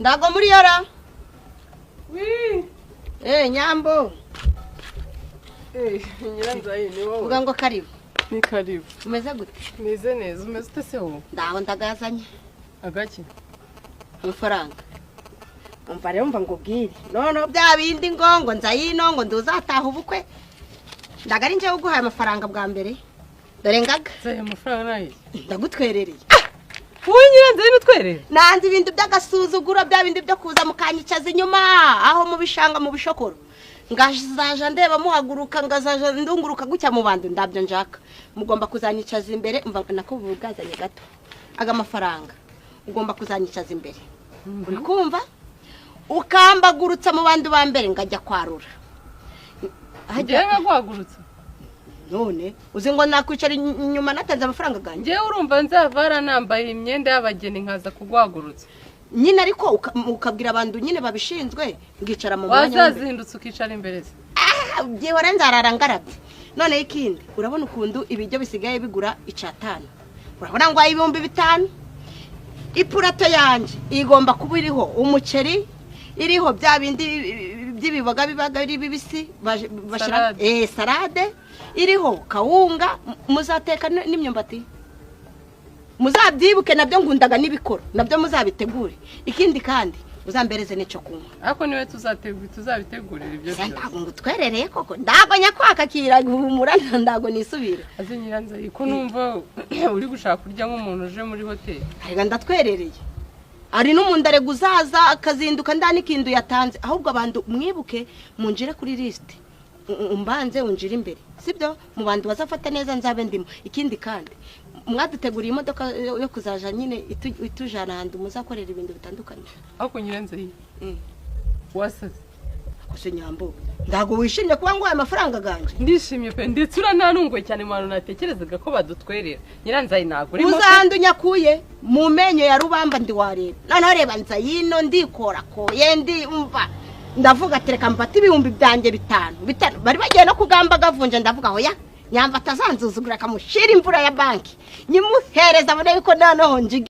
Ndago muri yora. Oui. Eh, Nyambo. Eh, Nyiranzayi, ni wowe? Uvuga ngo karibu. Ni karibu. Umeze gute? Meze neza, umeze ute se wowe? Ndaho, ndagazanye. Agaki? Amafaranga. Umva rero, mva ngubwire. Noneho bya bindi ngo nzayino, ngo nduzataha ubukwe. Ndaga ari njyewe uguhaye amafaranga bwa mbere. Dore ngaga. Nzayi, amafaranga nayo? Ndagutwerereye. Wowe Nyiranzayi, n'utwerere? Nanze ibintu by'agasuzuguro, bya bindi byo kuza mukanyicaza inyuma aho mu bishanga, mu bishokoro, ngazaja ndeba muhaguruka, ngazaja ndunguruka gutya mu bantu. Ndabyo nshaka. Mugomba kuzanyicaza imbere. Umva, nako bwazanye gato aga mafaranga, ugomba kuzanyicaza imbere, uri kumva? Ukambagurutsa mu bantu ba mbere, ngajya kwarura. Njyewe nkaguhagurutsa? None uzi ngo nakwicara inyuma natanze amafaranga ganjye? Njyewe urumva nzavara nambaye imyenda y'abageni nkaza kuguhagurutsa? Nyine ariko ukabwira abantu nyine babishinzwe, ngicara mu mwanya w'imbere. Wazazindutse ukicara imbere se? Ah, byihora, nzarara ngarabye. Noneho ikindi, urabona ukuntu ibiryo bisigaye bigura 500, urabona ngo 5000. Ipurato yanjye igomba kuba iriho umuceri, iriho bya bindi by'ibiboga bibaga ari bibisi bashyira. Salade. Eh, salade iriho kawunga, muzateka n'imyumbati, muzabyibuke nabyo ngundaga n'ibikoro, nabyo muzabitegure. Ikindi kandi uzambereze n'icyo kunywa. Ariko niwe tuzabitegurira ibyo Se, byose? Ntabwo ngutwerereye koko, ndago nyakwakakira guhumura, ndago nisubira. Aze Nyiranzayi, ko numva uri gushaka kurya nk'umuntu uje muri hoteli? Arega ndatwerereye, ari n'umundarega uzaza akazinduka nda n'ikintu yatanze. Ahubwo abantu mwibuke munjire kuri lisite, umbanze unjire imbere, sibyo? Mu bantu bazafata neza nzabe ndimo. Ikindi kandi, mwaduteguriye imodoka yo kuzaja nyine itujana ahantu muzakorera ibintu bitandukanye. Ariko Nyiranzayi, wasaze. Kose Nyambo, ntabwo wishimye kuba nguhaye amafaranga ganje? Ndishimye pe, ndetse urananunguye cyane. Mu bantu natekerezaga ko badutwerera, Nyiranzayi, ntabwo urimo pe. Uzandu nyakuye mu menyo ya rubamba, ndi wareba. Noneho reba, nzayino ndikorakoye, ndi umva, ndavuga ati reka mfate 5000 byanjye bitanu. Bari bagiye no kugamba gavunje, ndavuga hoya, Nyamba atazanzuzugura akamushira imvura ya banki, nyimuhereza abone yuko noneho njigi.